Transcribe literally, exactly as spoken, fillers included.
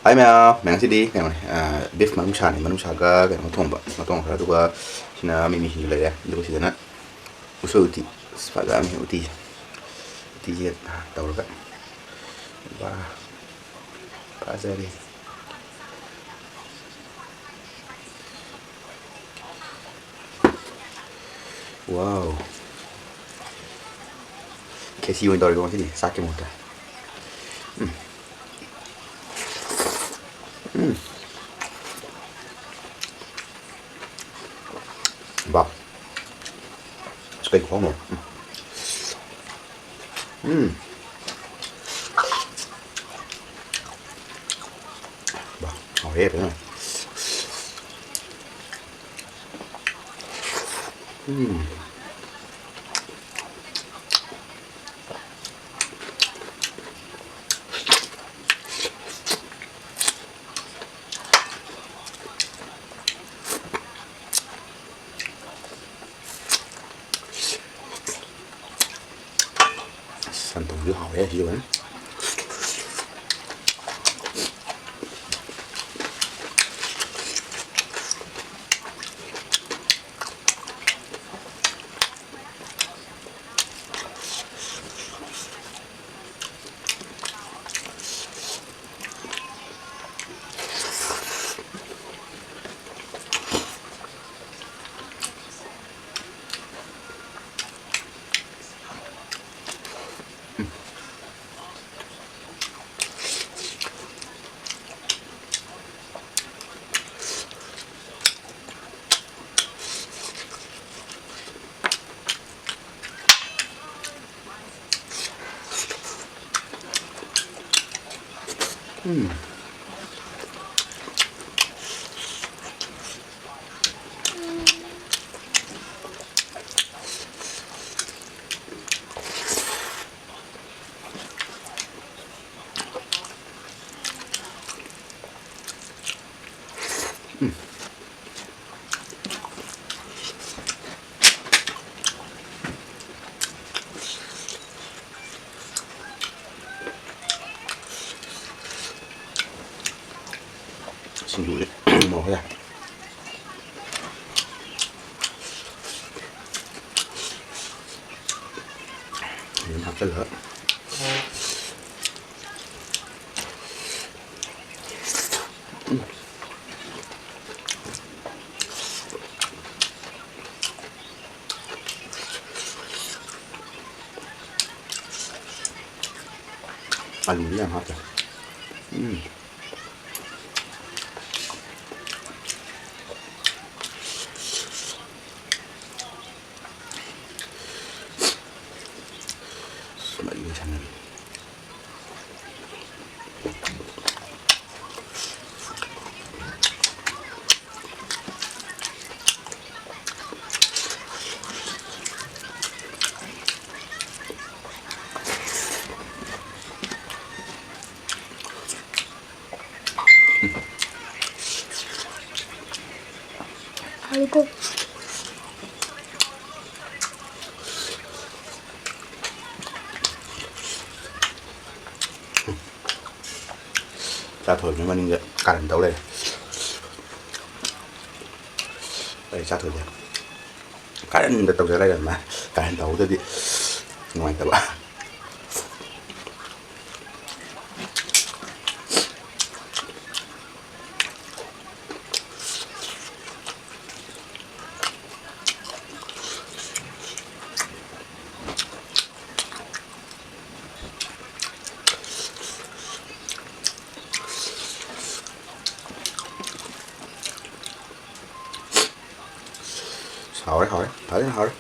ꯍꯥꯏ ꯃꯌꯥꯝ, ꯃꯌꯥꯝ, ꯉꯁꯤꯗꯤ ꯀꯩꯅꯣꯅꯦ, ꯑ, beef ꯃꯅꯨꯡꯁꯥꯅꯦ, ꯃꯅꯨꯡꯁꯥꯒ ꯀꯩꯅꯣ ꯊꯣꯡꯕ, ꯀꯩꯅꯣ ꯊꯣꯡꯈ꯭ꯔꯦ꯫ ꯑꯗꯨꯒ ꯁꯤꯅ ꯃꯤꯃꯤ ꯁꯤꯡꯖꯨ ꯂꯩꯔꯦ꯫ ꯑꯗꯨꯒ ꯁꯤꯗꯅ ꯎꯁꯣꯏ ꯎꯇꯤ꯫ ꯑꯁ, ꯐꯖꯔꯅꯤ ꯎꯇꯤꯁꯦ꯫ ꯎꯇꯤꯁꯦ ꯇꯧꯔꯒ꯫ ꯋꯥ, ꯐꯖꯔꯦ꯫ Wow꯫ ꯈꯦꯆꯤ ꯑꯣꯏꯅ ꯇꯧꯔꯦꯀꯣ ꯉꯁꯤꯗꯤ, ꯆꯥꯛꯀꯤ ꯃꯍꯨꯠꯇ꯫ ꯎꯝ꯫ ꯎꯝ꯫ ꯕꯥ꯫ ꯑꯁ, ꯀꯩ ꯈꯨꯍꯥꯎꯅꯣ꯫ ꯎꯝ꯫ ꯎꯝ꯫ ꯕꯥ, ꯍꯥꯎꯔꯦ ꯐꯖꯅ꯫ ꯎꯝ꯫ ꯁꯟ ꯊꯣꯡꯕꯁꯨ ꯍꯥꯎꯋꯦ ꯁꯤꯁꯨ ꯐꯖꯅ꯫ ꯎꯝ꯫ ꯁꯤꯡꯖꯨꯁꯦ ꯃꯣꯔꯣꯛ ꯈꯔ ꯌꯥꯛ꯫ ꯑꯗꯨꯝ ꯍꯥꯞꯆꯤꯜꯂꯒ꯫ ꯑꯂꯨꯗꯤ ꯌꯥꯝ ꯍꯥꯞꯇꯦ꯫ ꯎꯝ꯫ ꯃꯔꯤ ꯂꯣꯏꯁꯟꯅꯔꯦ꯫ ꯍꯥꯎꯋꯤꯀꯣ꯫ ꯆꯥꯊꯣꯏꯕꯤ ꯃꯅꯤꯡꯗ ꯀꯥꯔꯟ ꯇꯧ ꯂꯩꯔꯦ꯫ ꯑꯩ ꯆꯥꯊꯣꯏꯁꯦ ꯀꯥꯔꯟꯗ ꯇꯧꯖ ꯂꯩꯔꯦ꯫ ꯃꯥ ꯀꯥꯔꯟ ꯇꯧꯍꯧꯗꯗꯤ ꯅꯨꯡꯉꯥꯏꯇꯕ꯫ ꯍꯥꯎꯔꯦ, ꯍꯥꯎꯔꯦ, ꯐꯖꯅ ꯍꯥꯎꯔꯦ꯫